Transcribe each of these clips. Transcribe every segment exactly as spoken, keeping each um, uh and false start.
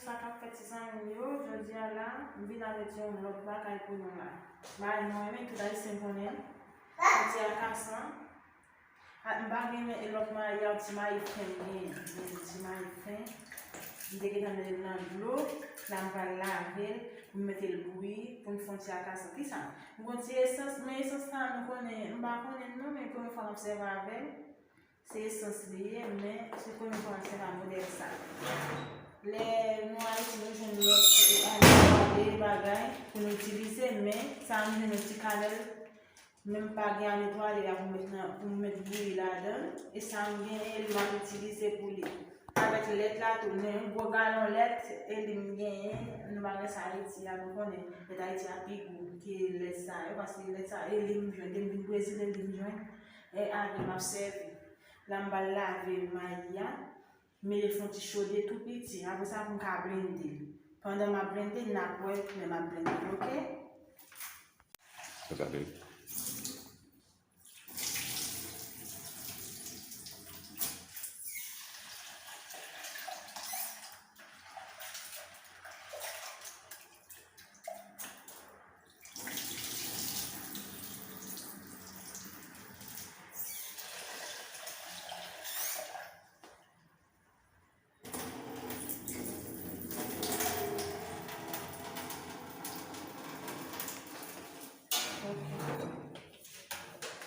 Sa k ap fèt ti zanmi m yo, jodi a la, m vin avèk yon lòt bagay pou nou la. Bagay nou renmen, tout Ayisyen konnen, yon ti akasan. A, m pa gen men e lòt mayi a, ti mayi fen m genyen. Men ti mayi fen. M te gentan mete l nan dlo, la m pral lave l, pou m mete l bouyi, pou m fè yon ti akasan. Kisa? M gon ti esans, men esans sa nou konnen, m pa konnen l non, men premye fwa m ap sèvi avè l. Se esans li ye, men se premye fwa m sèvi a modèl sa. Lè nou Ayiti, nou jwenn lòt, e, bagay pou nou itilize, men sa m jwenn yon ti kanèl, men m pa gen a netwaye a pou m met nan, pou m met bouyi ladan l. E sa m genyen, li m ap itilize pou li. Avèk lèt la tou, men yon gwo galon lèt, e li m genyen, nou pa gen sa Ayiti a, nou konnen, lèt Ayiti a pi gou ke lèt sa yo, paske lèt sa, e li m jwenn, depi m vin Brezil, e li m jwenn. E avè l m ap sèvi. La m pral lave mayi a, mete l fè yon ti chode tou piti. Apre sa pou m ka blende l. Pandan m ap blende l, n ap wè lè m ap blende l, oke? Gade.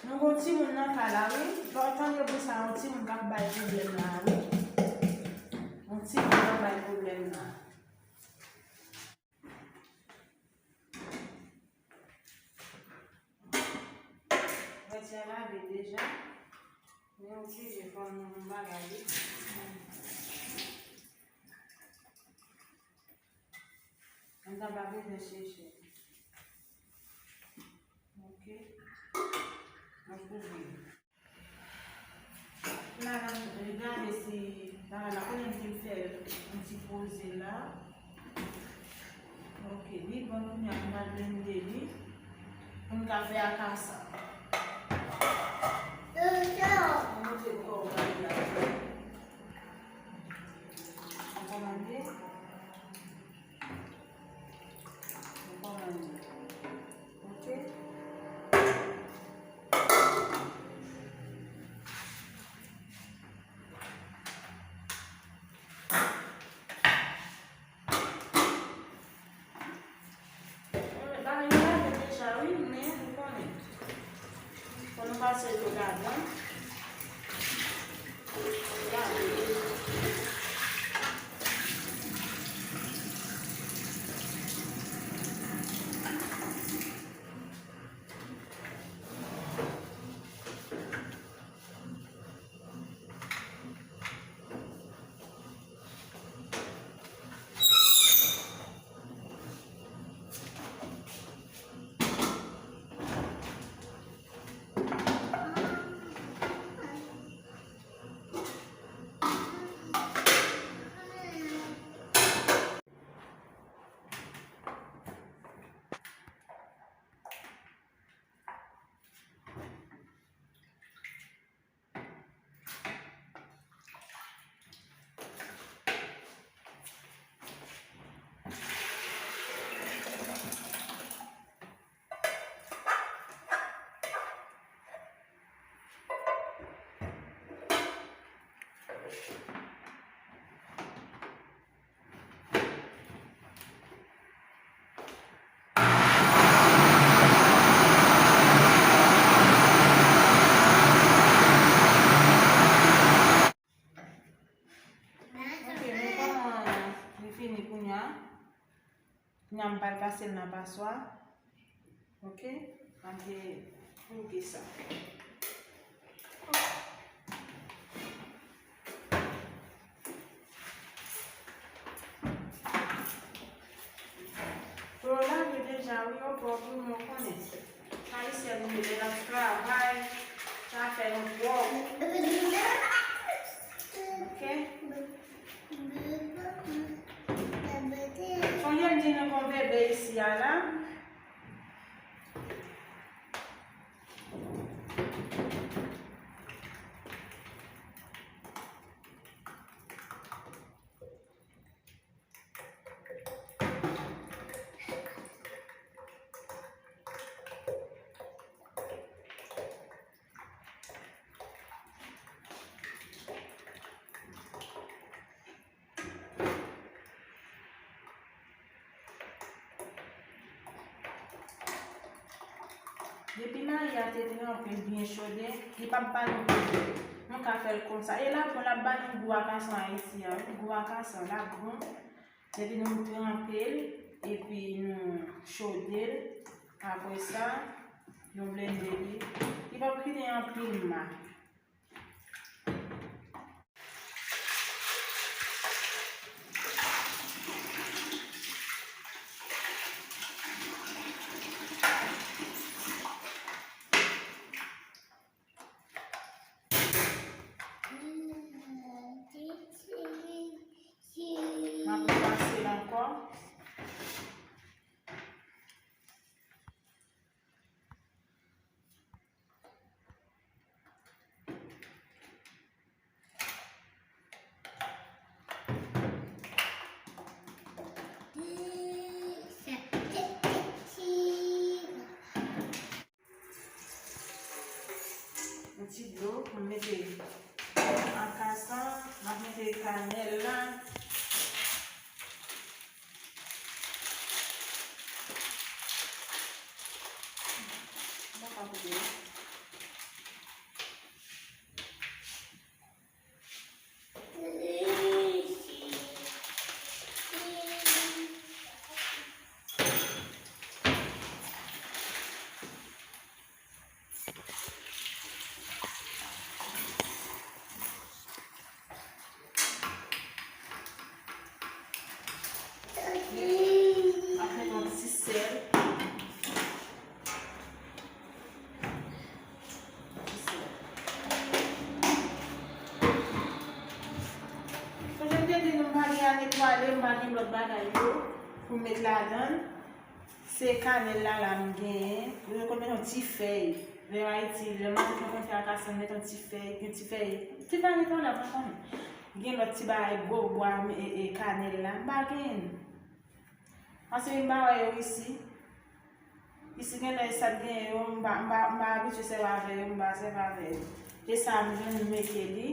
Nou gon timoun nan kay la, wi. Lè w tande bri sa, yon timoun k ap bay pwoblèm la, wi. Yon timoun k ap bay pwoblèm la. Mwen ti lave deja. Men oblije fò m yon bagay wi. Anndan pa bezwen chèche. Ok. Mwen kouvri. La, la, gade si bagay la, konnen m te fè yon ti poze la. Ok, li bon kounye a, m pral blende li pou m ka fè akasa. Mwen montre kò w gade la. Ou kòmande? Ou kòmande? Ok? Bagay yo lave deja wi, men ou konnen. Fò nou pase dlo ladan. Lave. Ok, men kòman li fini kounye a? Kounye a m pral pase l nan paswa. Ok, m ap gen pou ki sa. Pou yo lave deja, wi, yo pwòp, wi, mwen konnen. Ayisyen, nou, lè n ap travay, sa fè nou pwòp. Ok? Sonje m di nou gon bebe isi a la. Depi mayi a te tranpe l byen chode, li p ap ba nou pwoblèm. Nou ka fè l konsa. E l ap bon, l ap ba nou gou akasan Ayiti a, wi, gou akasan, l ap bon. Depi nou tranpe l, epi nou chode l, apre sa, nou blende li. Li p ap kite anpil ma. M ap repase l ankò. Yon ti dlo pou m mete akasan, m ap mete kanèl la. Mwen pa koupe. Ap met yon ti sèl. Ti sèl. Jan m te di nou, m pa gen a netwaye, m pa gen lòt bagay yo pou m met ladan l. Se kanèl la la m genyen. Ou konn met yon ti fèy. Lè Ayiti, lè matant mwen konn fè akasan, met yon ti fèy, yon ti fèy. Ti fèy netwaye la, mwen konnen. Gen lòt ti bagay gwo bwa, e, e, kanèl la. M pa genyen. Paske m pa wè yo isi. Isi gen lè sa t genyen yo, m pa, m pa, m pa abitye sèvi avè yo, m pa sèvi avè yo. E sa m jwenn m mete li,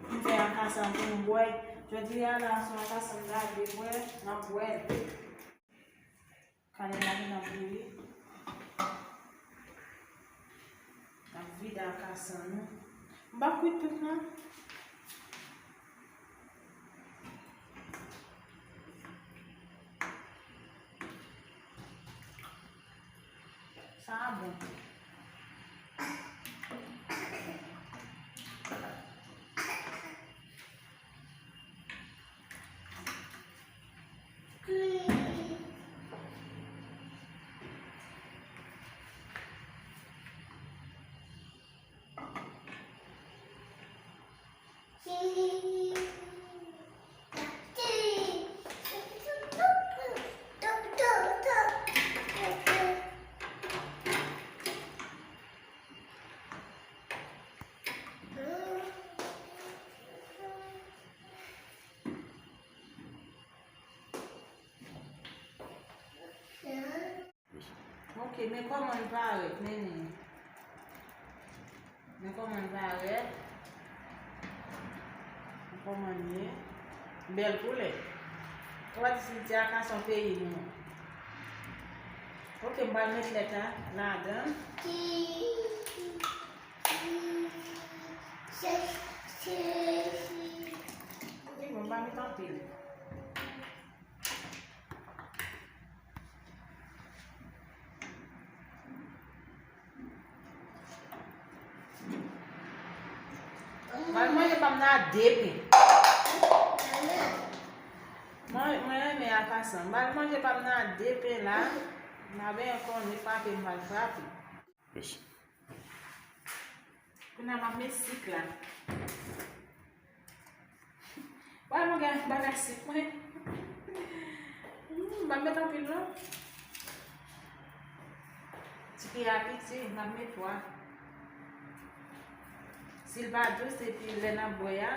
m fè akasan pou m bwè. Jodi a la, se yon akasan m ta vle bwè, m ap bwè l. Kanèl la vin ap bouyi. N ap vide akasan nou. M p ap kwit tout non. Sa a bon. Ok, men kòman l parèt, men li. Men kòman l parèt. Men kòman l ye. Bèl koulè. Ou pa di se ti akasan peyi nou. Ok, m pral met lèt la ladan. Li bon, m pa met anpil. M al manje pa m nan de pen. Mwen, mwen renmen akasan. M al manje pa m nan de pen la. M a benyen konnen frape m al frape. Mèsi. Kounye a m ap met sik la. Wè, mwen gen bagay sik mwen. Hmm, m ap met anpil non. Ti pi a piti, m ap met twa. Si l pa dous, epi lè n ap bwè a.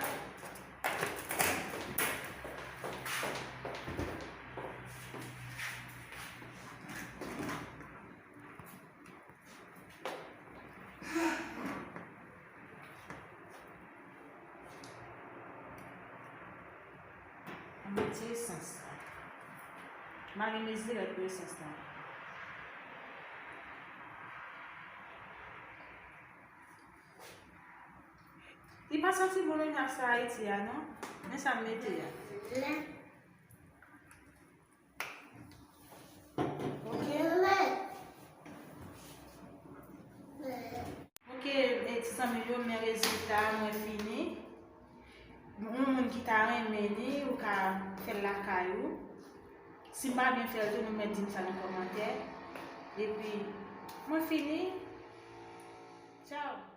Mwen met ti esans la. M a gen mezi rèd pou esans la. Santi bon menm ak sa Ayiti a, non? Men sa m mete a. Ok. Ok, e ti zanmi yo, men rezilta mwen fini. Yon moun ki ta renmen li, ou ka fè l lakay ou. Si m pa byen fè l tou, nou mèt di m sa nan kòmantè. Epi, mwen fini. Tchao.